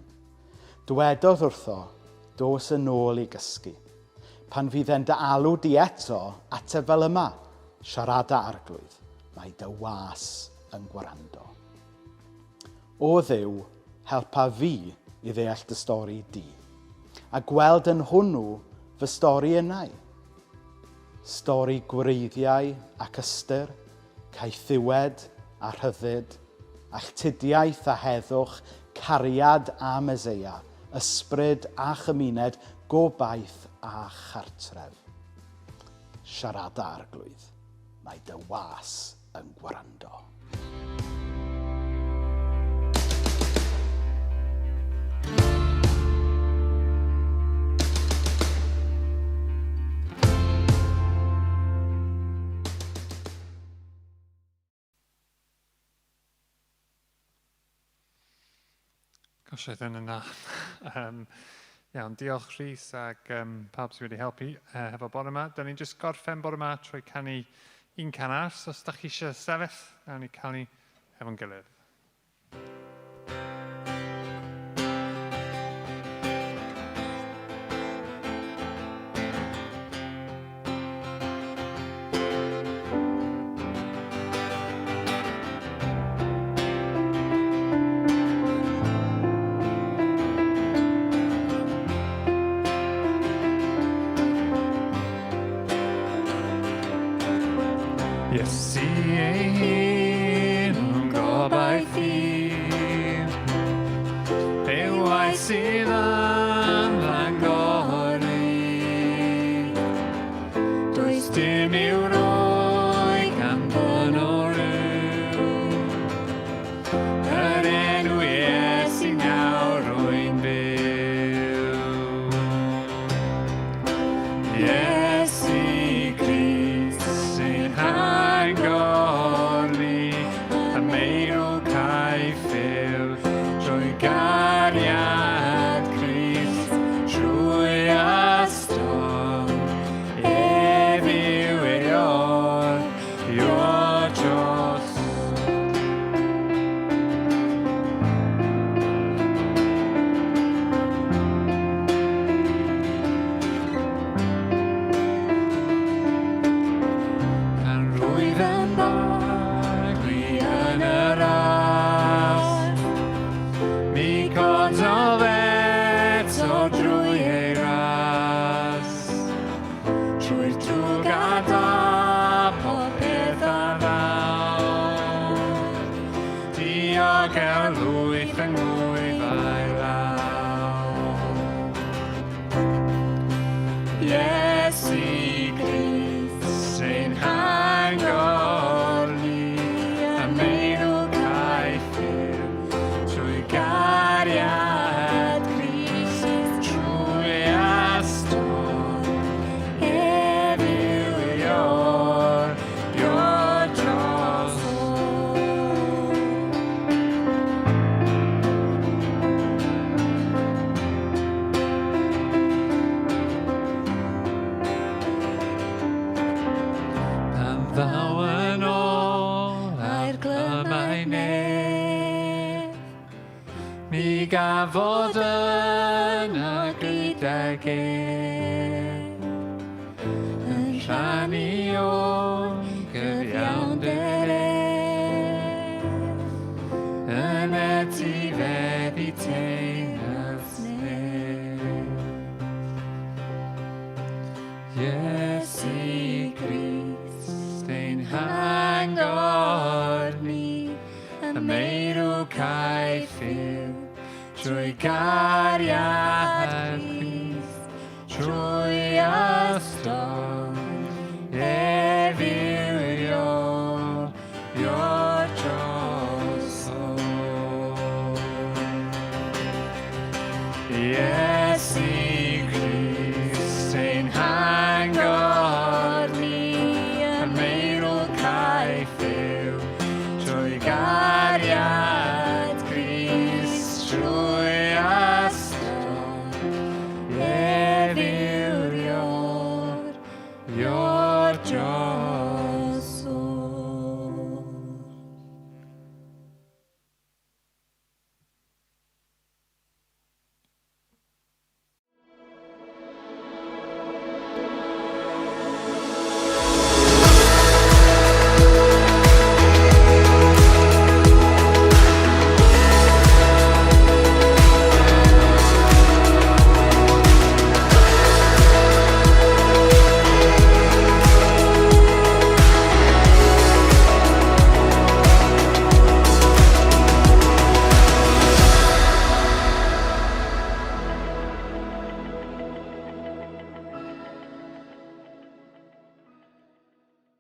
Dwedodd wrtho, dos yn ôl i gysgu. Pan fydd e'n dy alw di eto, ateb fel yma, siarada arglwydd, mae dy was yn gwrando. O Dduw, helpa fi i ddeall dy stori di, a gweld yn hwnnw fy stori innau. Stori gwreiddiau ac ystyr, caethiwed a rhyddid, alltudiaeth a heddwch, cariad a Meseia, ysbryd a chymuned, gobaith a chartref. Siarada arglwydd, mae dy was yn gwrando. Gosh, oedd yn yna. um, iawn, diolch Rhys ac um, pawb sydd wedi helpu uh, hefo bore yma. Da ni'n just gorffen bore yma trwy canu un can arall. So os da chi eisiau sefyll, nawn ni canu hefo'n gilydd. Iesu ei hun yn gobaith i, ei waith sydd yn fangor i. Does dim i'w roi gan ddyn o ryw, yr enw Iesu nawr rwy'n byw. Iesu Grist ein hangor ni, y meirw caiff yw, drwy gariad Crist, trwy aston, ef yw ei or, i'r dros. Pan rwyf yn baglu yn yr ardd, mi cododd eto drwy ei ras, trwy'r drwg a da, popeth a ddaw, diogel lwyth yng ngwyf a'i law. Iesu Grist ein hangor ni, a meirw caiff yw, trwy gariad Crist, trwy aston, ef yw ei or, i'r dros. Pan ddaw yn ôl a'r glymau nef, mi gafodd yna gydag ef, yn rhannu o'n gyfiawnder ef, yn etifeddu teyrnas nef. Iesu Grist ein hangor ni, y meirw caiff yw, trwy gariad Crist, trwy aston, ef yw ei ôl, i'r drosodd. Iesu